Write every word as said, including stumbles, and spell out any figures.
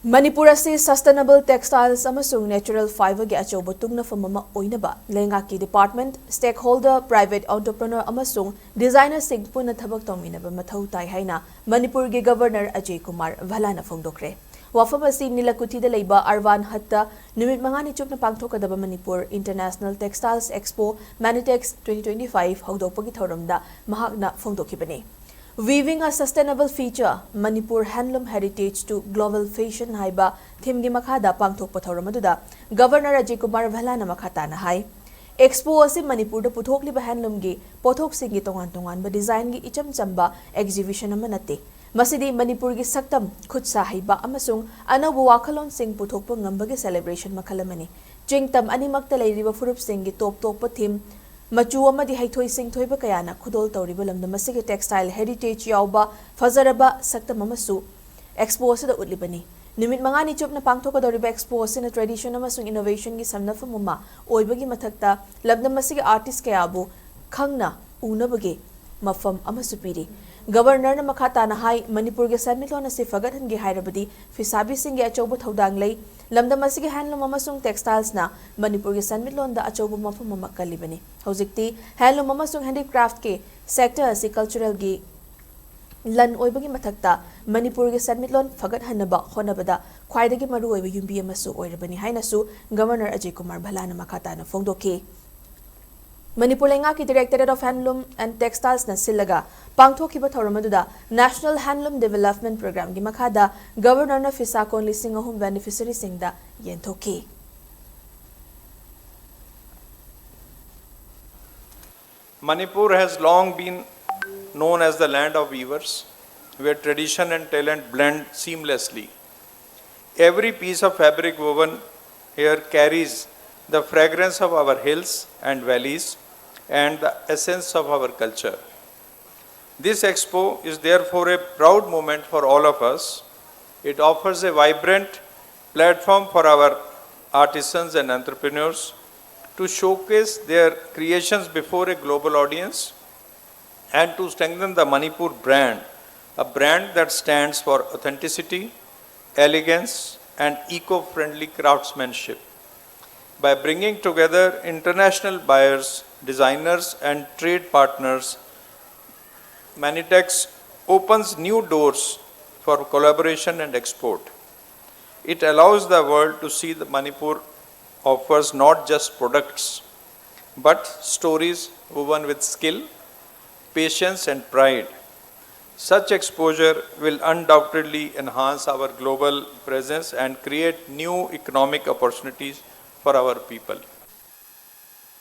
ꯃꯅꯤꯄꯨꯔ ꯑꯁꯤ sustainable textiles ꯑꯃꯁꯨꯡ natural fiberꯒꯤ ꯑꯆꯧꯕ ꯇꯨꯡꯅꯐꯝ ꯑꯃ ꯑꯣꯏꯅꯕ ꯂꯩꯉꯥꯛꯀꯤ department, stakeholder, private entrepreneur ꯑꯃꯁꯨꯡ designerꯁꯤꯡ ꯄꯨꯟꯅ ꯊꯕꯛ ꯇꯧꯃꯤꯟꯅꯕ ꯃꯊꯧ ꯇꯥꯏ ꯍꯥꯏꯅ ꯃꯅꯤꯄꯨꯔꯒꯤ Governor ꯑꯖꯌ ꯀꯨꯃꯥꯔ ꯚꯜꯂꯥꯅ ꯐꯣꯡꯗꯣꯛꯈ꯭ꯔꯦ꯫ ꯋꯥꯐꯝ ꯑꯁꯤ ꯅꯤꯂꯀꯨꯊꯤꯗ ꯂꯩꯕ ꯑꯔꯕꯥꯟ ꯍꯠꯇ ꯅꯨꯃꯤꯠ ꯃꯉꯥꯅꯤ ꯆꯨꯞꯅ ꯄꯥꯡꯊꯣꯛꯀꯗꯕ Manipur International Textiles Expo, Manitex twenty twenty-five ꯍꯧꯗꯣꯛꯄꯒꯤ ꯊꯧꯔꯝꯗ ꯃꯍꯥꯛꯅ ꯐꯣꯡꯗꯣꯛꯈꯤꯕꯅꯤ꯫ Weaving a Sustainable Future, Manipur Handloom Heritage to Global Fashion ꯍꯥꯏꯕ themeꯒꯤ ꯃꯈꯥꯗ ꯄꯥꯡꯊꯣꯛꯄ ꯊꯧꯔꯝ ꯑꯗꯨꯗ Governor ꯑꯖꯌ ꯀꯨꯃꯥꯔ ꯚꯜꯂꯥꯅ ꯃꯈꯥ ꯇꯥꯅ ꯍꯥꯏ, Expo ꯑꯁꯤ ꯃꯅꯤꯄꯨꯔꯗ ꯄꯨꯊꯣꯛꯂꯤꯕ handloomꯒꯤ ꯄꯣꯠꯊꯣꯛꯁꯤꯡꯒꯤ ꯇꯣꯉꯥꯟ ꯇꯣꯉꯥꯟꯕ designꯒꯤ ꯏꯆꯝ ꯆꯝꯕ exhibition ꯑꯃ ꯅꯠꯇꯦ꯫ ꯃꯁꯤꯗꯤ ꯃꯅꯤꯄꯨꯔꯒꯤ ꯁꯛꯇꯝ, ꯈꯨꯠ ꯁꯥ ꯍꯩꯕ ꯑꯃꯁꯨꯡ ꯑꯅꯧꯕ ꯋꯥꯈꯜꯂꯣꯟꯁꯤꯡ ꯄꯨꯊꯣꯛꯄ ꯉꯝꯕꯒꯤ celebration ꯃꯈꯜ ꯑꯃꯅꯤ꯫ ꯆꯤꯡꯇꯝ ꯑꯅꯤꯃꯛꯇ ꯂꯩꯔꯤꯕ ꯐꯨꯔꯨꯞꯁꯤꯡꯒꯤ ꯇꯣꯞ ꯇꯣꯞꯄ theme, ꯃꯆꯨ ꯑꯃꯗꯤ ꯍꯩꯊꯣꯏ ꯁꯤꯡꯊꯣꯏꯕ ꯀꯌꯥꯅ ꯈꯨꯗꯣꯜ ꯇꯧꯔꯤꯕ ꯂꯝꯗꯝ ꯑꯁꯤꯒꯤ textile heritage ꯌꯥꯎꯕ ꯐꯖꯔꯕ ꯁꯛꯇꯝ ꯑꯃꯁꯨ Expo ꯑꯁꯤꯗ ꯎꯠꯂꯤꯕꯅꯤ꯫ ꯅꯨꯃꯤꯠ ꯃꯉꯥꯅꯤ ꯆꯨꯞꯅ ꯄꯥꯡꯊꯣꯛꯀꯗꯧꯔꯤꯕ Expo ꯑꯁꯤꯅ tradition ꯑꯃꯁꯨꯡ innovationꯒꯤ ꯁꯝꯅꯐꯝ ꯑꯃ ꯑꯣꯏꯕꯒꯤ ꯃꯊꯛꯇ ꯂꯝꯗꯝ ꯑꯁꯤꯒꯤ artist ꯀꯌꯥꯕꯨ ꯈꯪꯅ ꯎꯅꯕꯒꯤ ꯃꯐꯝ ꯑꯃꯁꯨ ꯄꯤꯔꯤ꯫ Governorꯅ ꯃꯈꯥ ꯇꯥꯅ ꯍꯥꯏ, ꯃꯅꯤꯄꯨꯔꯒꯤ ꯁꯦꯟꯃꯤꯠꯂꯣꯟ ꯑꯁꯤ ꯐꯒꯠꯍꯟꯒꯦ ꯍꯥꯏꯔꯕꯗꯤ ꯐꯤꯁꯥꯕꯤꯁꯤꯡꯒꯤ ꯑꯆꯧꯕ ꯊꯧꯗꯥꯡ ꯂꯩ꯫ ꯂꯝꯗꯝ ꯑꯁꯤꯒꯤ handloom ꯑꯃꯁꯨꯡ textilesꯅ ꯃꯅꯤꯄꯨꯔꯒꯤ ꯁꯦꯟꯃꯤꯠꯂꯣꯟꯗ ꯑꯆꯧꯕ ꯃꯐꯝ ꯑꯃ ꯀꯜꯂꯤꯕꯅꯤ꯫ ꯍꯧꯖꯤꯛꯇꯤ handloom ꯑꯃꯁꯨꯡ handicraftꯀꯤ sector ꯑꯁꯤ culturalꯒꯤ ꯂꯟ ꯑꯣꯏꯕꯒꯤ ꯃꯊꯛꯇ ꯃꯅꯤꯄꯨꯔꯒꯤ ꯁꯦꯟꯃꯤꯠꯂꯣꯟ ꯐꯒꯠꯍꯟꯅꯕ ꯍꯣꯠꯅꯕꯗ ꯈ꯭ꯋꯥꯏꯗꯒꯤ ꯃꯔꯨꯑꯣꯏꯕ ꯌꯨꯝꯕꯤ ꯑꯃꯁꯨ ꯑꯣꯏꯔꯕꯅꯤ ꯍꯥꯏꯅꯁꯨ Governor ꯑꯖꯌ ꯀꯨꯃꯥꯔ ꯚꯜꯂꯥꯅ ꯃꯈꯥ ꯇꯥꯅ ꯐꯣꯡꯗꯣꯛꯈꯤ꯫ ꯃꯅꯤꯄꯨꯔ ꯂꯩꯉꯥꯛꯀꯤ Directorate of Handloom and Textilesꯅ ꯁꯤꯜꯂꯒ ꯄꯥꯡꯊꯣꯛꯈꯤꯕ ꯊꯧꯔꯝ ꯑꯗꯨꯗ National Handloom Development Programꯒꯤ ꯃꯈꯥꯗ Governorꯅ ꯐꯤꯁꯥ ꯀꯣꯟ ꯂꯤꯁꯤꯡ ꯑꯍꯨꯝ beneficiaryꯁꯤꯡꯗ ꯌꯦꯟꯊꯣꯛꯈꯤ꯫ Manipur has long been known as the land of weavers, where tradition and talent blend seamlessly. Every piece of fabric woven here carries the fragrance of our hills and valleys and the essence of our culture. This expo is therefore a proud moment for all of us. It offers a vibrant platform for our artisans and entrepreneurs to showcase their creations before a global audience and to strengthen the Manipur brand, a brand that stands for authenticity, elegance, and eco friendly craftsmanship. By bringing together international buyers, designers, and trade partners, Manitex opens new doors for collaboration and export. It allows the world to see that Manipur offers not just products, but stories woven with skill, patience, and pride. Such exposure will undoubtedly enhance our global presence and create new economic opportunities for our people.